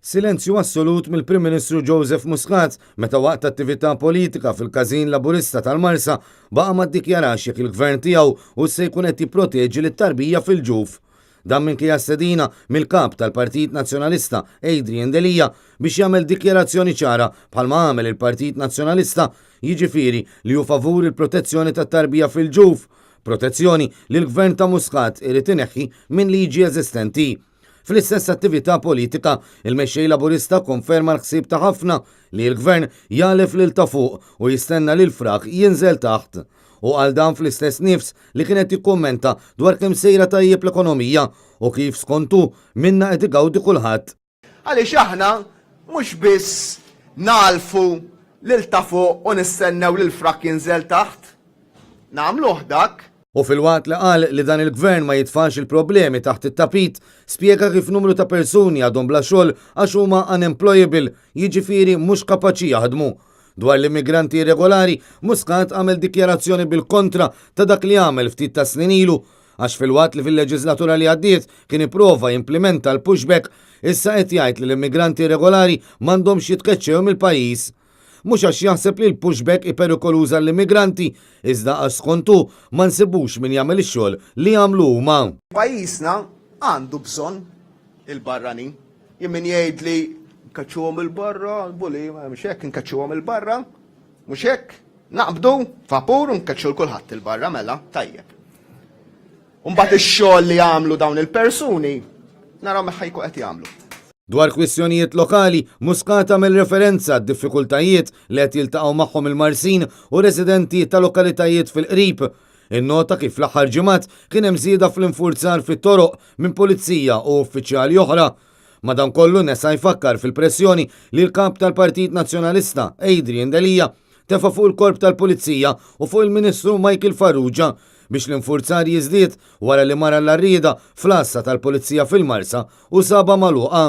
Silenzju assolut mill-Prim Ministru Joseph Muscat meta waqt attività politika fil-Każin Laburista tal-Marsa baqa' ma ddikjarax jekk il-Gvern tiegħu hux se jkun qed jipproteġi lit-tarbija fil-ġuf. Dan minkejja stedina mill-Kap tal-Partit Nazzjonalista Adrian Delia biex jagħmel dikjarazzjoni ċara bħalma għamel il-Partit Nazzjonalista, jiġifieri li hu favur il-protezzjoni tat-tarbija fil-ġuf, protezzjoni li l-Gvern ta' Muscat irid ineħħi minn liġi eżistenti. Fl-istess attività politika, il-Mexxej Laburista kkonferma l-ħsieb ta' ħafna li l-Gvern jagħlef lil ta' fuq u jistenna li l-frak jinżel taħt. Hu qal dan fl-istess nifs li kien qed jikkummenta dwar kemm sejra tajjeb l-ekonomija u kif skont hu minnha qed igawdi kulħadd. Għaliex aħna mhux biss nagħlfu lil ta' fuq u nistennew li l-frak jinżel taħt. Nagħmluh dak. U filwaqt li qal li dan il-Gvern ma jitfax il-problemi taħt it-tapit, spjega kif numru ta' persuni għadhom bla xogħol għax huma unemployable, jiġifieri mhux kapaċi jaħdmu. Dwar l-immigranti irregolari, Muscat għamel dikjarazzjoni bil-kontra ta' dak li għamel ftit tas-snin ilu, għax filwaqt li fil-leġislatura li għaddiet kien ipprova jimplimenta l-pushback, issa qed jgħid li l-immigranti irregolari m'għandhomx jitkeċċew mill-pajjiż. Mhux għax jaħseb li l-pushback hi perikoluża għall-immigranti, iżda għax skont hu ma nsibux min jagħmel ix-xogħol li jagħmlu huma. Pajjiżna għandu bżonn il-barranin. Jien min jgħidli nkeċċuhom 'il barra, bully, mhux hekk nkeċċuhom 'il barra, mhux hekk? Naqbdu vapur u nkeċċu 'l kulħadd 'il barra mela, tajjeb. U mbagħad ix-xogħol li jagħmlu dawn il-persuni naraw min ħa jkun qed jagħmlu. Dwar kwistjonijiet lokali, Muscat għamel referenza għad-diffikultajiet li qed jiltaqgħu magħhom il-Marsin u residenti ta' lokalitajiet fil-qrib. Innota kif fl-aħħar ġimgħat kien hemm żieda fl-infurzar fit-toroq minn pulizija u uffiċjali oħra. Madankollu nesa jfakkar fil-pressjoni li l-Kap tal-Partit Nazzjonalista, Adrian Delia, tefa' fuq il-Korp tal-Pulizija u fuq il-Ministru Michael Farrugia biex l-infurzar jiżdied wara li mar għall-għarrieda fl-għassa tal-Pulizija fil-Marsa u sabha magħluqa.